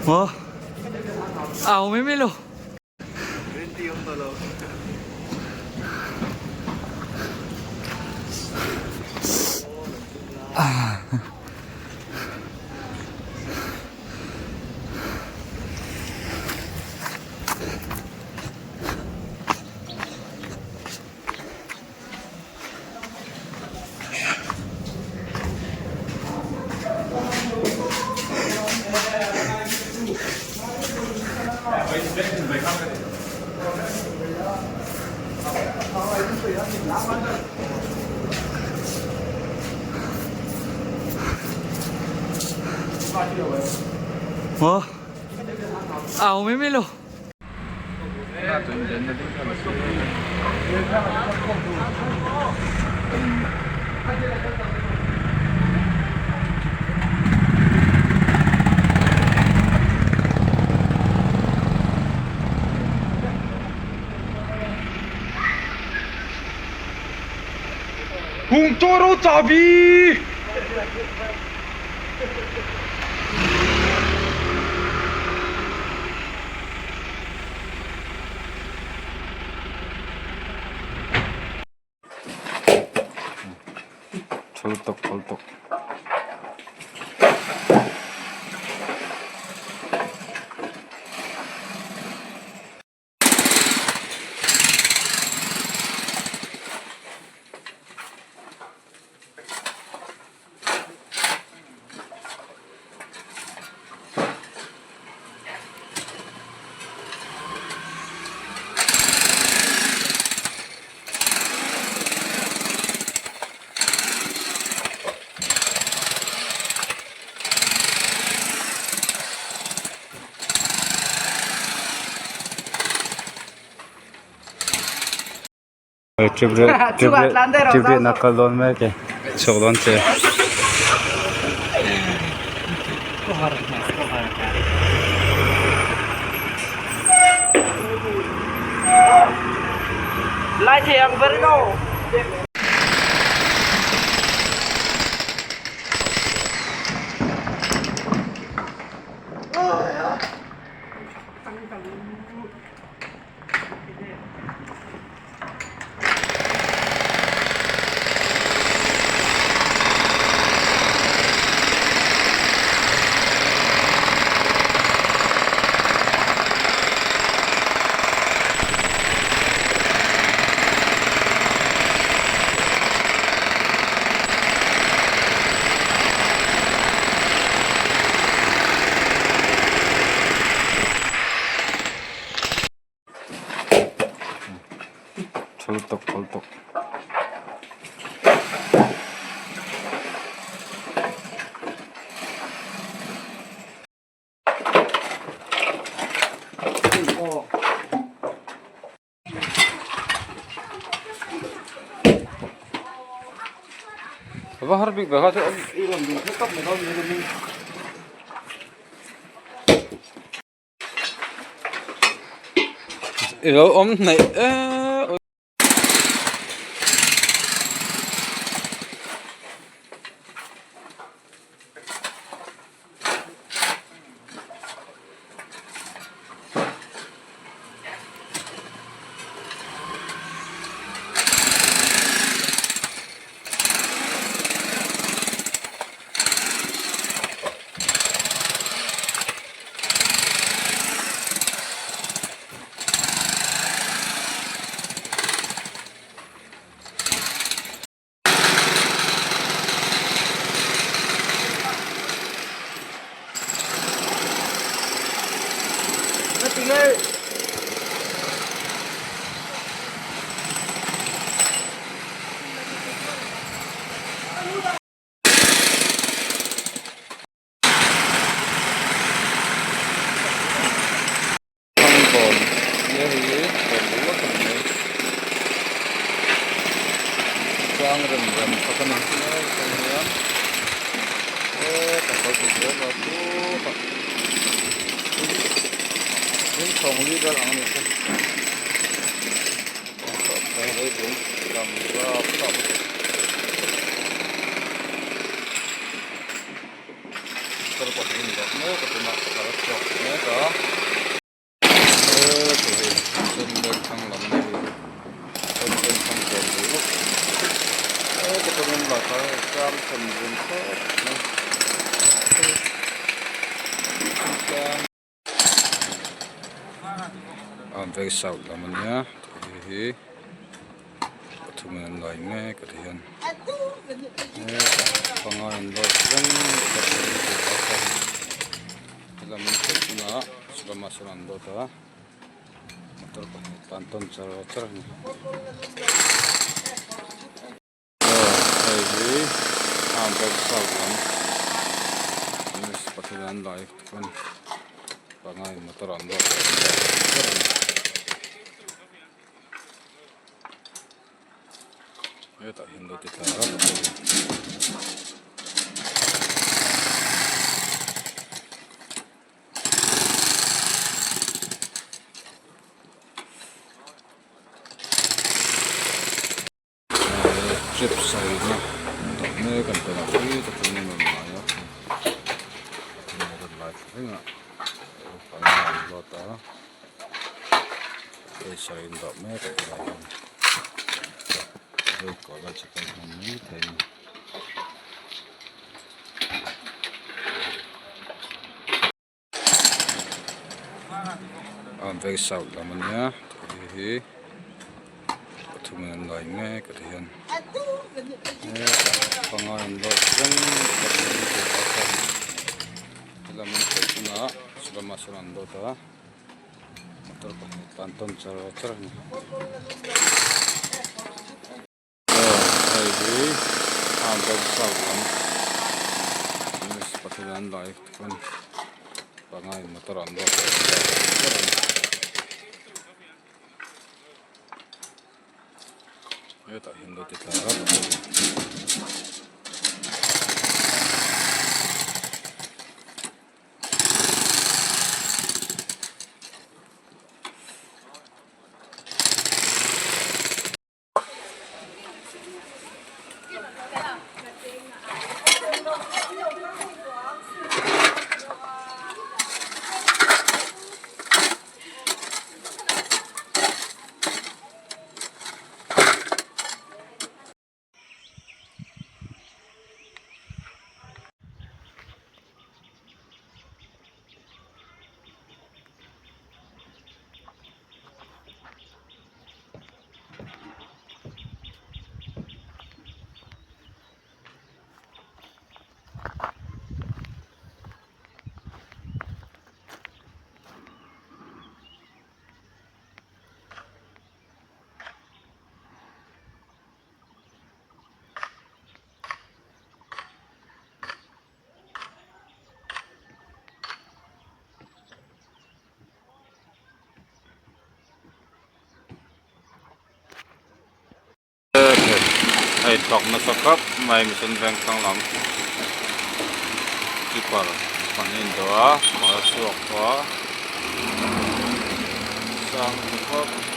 Maw? Au mai mai lo. Maw? Au mai mai lo. Hung chaw ro chahbi! Thaltak thaltak. Trip riahna kal dawn mek e chhuak dawn che. Thaltak thaltak. Va har bik ve kha chu i rawn ding khat mai dawn ni. I lo awm hnaih em. nia hei hi dawr lo vak a ni mai tlang rem rem tak a ni helai atang hian hetah kal thei zel a chutah tin thawng li vel ang a ni chu. Veng south lam a nia hei hi pathum in an lai mek a ti hian panga in load reng bawk a helam thutna lamah sawn an load a motor pahnih tlan tawn char char a ni. Hei hi arm bag south lam pathum an lai chuan panga in motor an load leh ber a ni. Hetah hian lo ti thla a. Chips a eina tawh mek an tawn a tui takin an rawn lai a an rawn lai thla reng a panga an load a pawisa a indah mek a tunah hian red colour chi pawh hman mai thei a ni. Veng south lam a nia hei hi pathum in an lai mek a ti hian panga in load reng helam an sawi hunah saw sawn an load a motor pahnih tlan tawn char char a ni. Hei hi arm bag south lam pathum an lai chuan panga in motor an load leh ber a ni hetah hian lo ti thla a. Hei thawk nasa khawp mai mission veng thlang lam keeper pahnih in dawh a pakhat a chhuak tawh a sang khawp.